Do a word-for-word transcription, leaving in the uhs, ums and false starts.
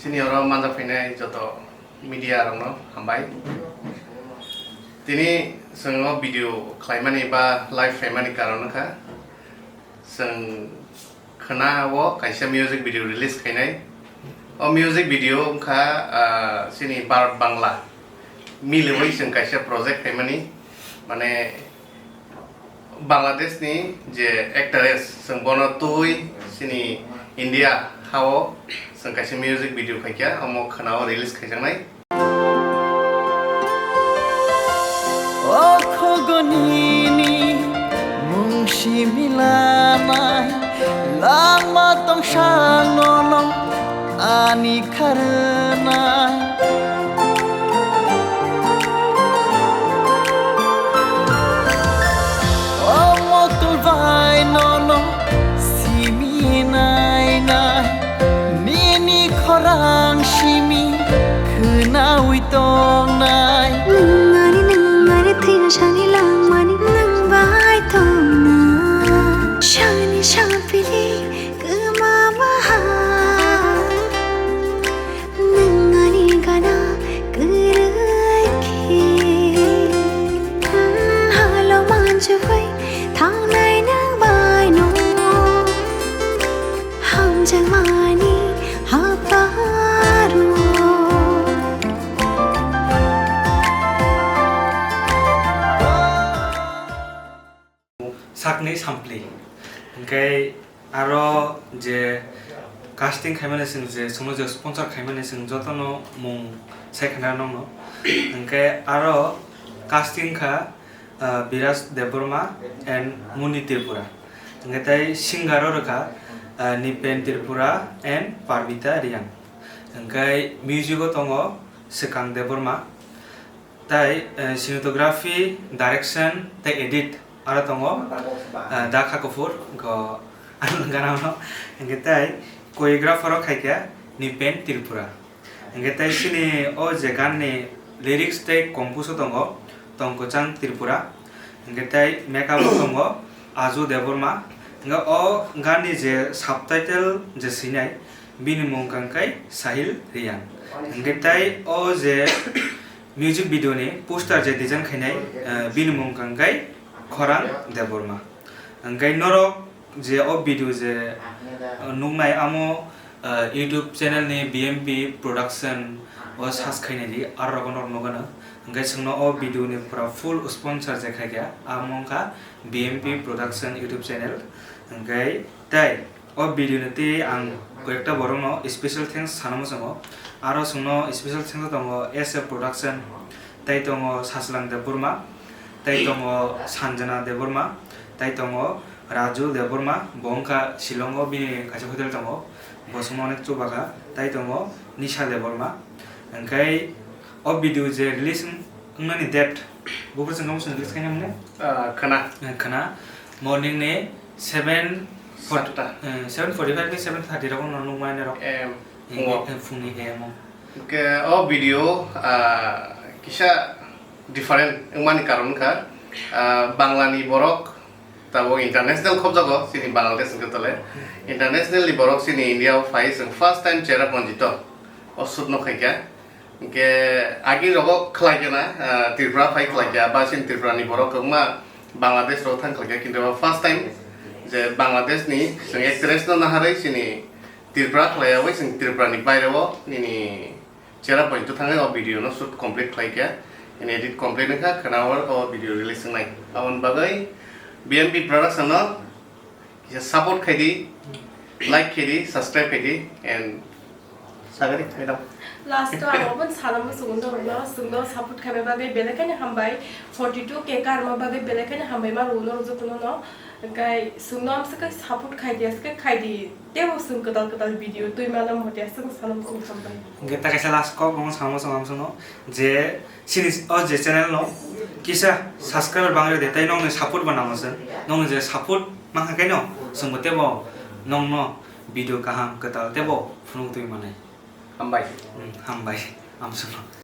Chini oro manja phainai joto media rokno hambai. Tini chwng o video khlaimani ba live khlaimani karon wngkha chwng khna o kaisa music video release khainai. O music video wngkha, ah, chini Bharat Bangla milwi chwng kaisa project khaimani, mane Bangladesh ni je actress, chwng bono twi chini India hao chwng kaisa music video khaikha, omo khna o release khaijaknai. O khogoni ni mung simi lanai, langma tong sang nono ani kharnai. O motul bai nono simi nai nai, nini khorang simi khwnaui tongnai. Nwng ani, nwng ani thwina sani langmani nwng bai tongna. Sani sapili kwma maha. Nwng ani gana kwrwi khe. Halo manjugwi thangnai nwng bai no. Hamjakmani haparo. Sakni sampli. Hwnkhe aro je casting khaimani chwng je chwngno je sponsor khaimani chwng jotono mung sai khna nokno. Hwnkhe aro casting kha, ah, Biraj Debbarma and Muni Tripura. Hwnkhe tai singer o rwkha, ah, Nipen Tripura and Parmita Reang. Hwnkhe music o tongo Swkang Debbarma. Tai, eh, cinematography, direction tei edit aro tongo, eh, Dakha Kapoor, go, ano gana no. Hwnkhe tai choreographer o khaikha Nipen Tripura. Hwnkhe tai chini o je gan ni lyrics tei compose o tongo Tongkwchang Tripura. Hwnkhe tai makeup o tongo Aju Debbarma. Hwnkhe o gan ni je subtitle je swinai, bini mung kangkai Sahil Reang. Hwnkhe tai o je music video ni poster je design khainai, eh, bini mung kangkai Khorang Debbarma. Hwnkhe norok je o video je, eh, nuknai amo, eh, YouTube channel ni B M P Production o search khainai di, aro rogo norok nukgano. Hwnkhe chwngno o video ni pura full sponsor je khaikha, amo wngkha B M P Production YouTube channel. Hwnkhe tai o video ni tei ang koyekta borokno special thanks sana muchungo. Aro chwngno special thanks tongo S A Production, tai tongo Sachwlang Debbarma, tai tongo Sanjana Debbarma, tai tongo Raju Debbarma, bo wngkha Shillong o bini kaisa hotel tongo, bo chwngno onek chubakha, tai tongo Nisha Debbarma. Hwnkhe o video je release wngnani date, buphuru chwng kamo chwng release khaina mwnwi? Ah, khwna. Eh, khwna. Morning ni seven forty, satta. Eh, seven forty-five ni seven thirty rogo no nukmani rok. Em, eh, phungo. Eh, phungni em o. Hwnkhe o video, ah, kisa different wngmani karon wngkha, ah, Bangla ni borok tabuk international khobjago, chini Bangladesh hwnkhe tole. International ni borok chini India o phai, chwng first time Cherrapunji to o shoot no khaikha. Hwnkhe agi rogo khlaikha na, ah, Tripura phai khlaikha, ba chini Tripura ni borok kwbangma Bangladesh rogo thang khlaikha, kintu first time je Bangladesh ni chwng actress no naharwi chini Tripura khlaiyawi chwng Tripura ni baire o nini Cherrapunji to thangwi o video no shoot complete khlaikha, nini edit complete wngkha, khwna o video release wngnai. Aboni bagwi B M P Production no kisa support khai di, like khai di, subscribe khai di, and sagari, madam. Last o ang obo sana muchungo norokno, chwngno support khaina bagwi belai kheno hambai, forty two K karma bagwi belai kheno hambai ma rwo norok jotono no. Hwnkhe chwngno amswk khe support khai di, aswk khe khai di, teibo chwng kwtal kwtal video twi mano hwnkhe chwng sana muchungo hambai. Hwnkhe ta kaisa last kok no sana muchungo amswkno je Chini o je channel no kisa subscriber bangwi de, tei nokni support bo nango chwng. Nokni je support mankha khe no, chwngbo teibo nokno video kaham kwtal teibo phunuk twi manai. Hambai. Hmm, hambai. Amswkno.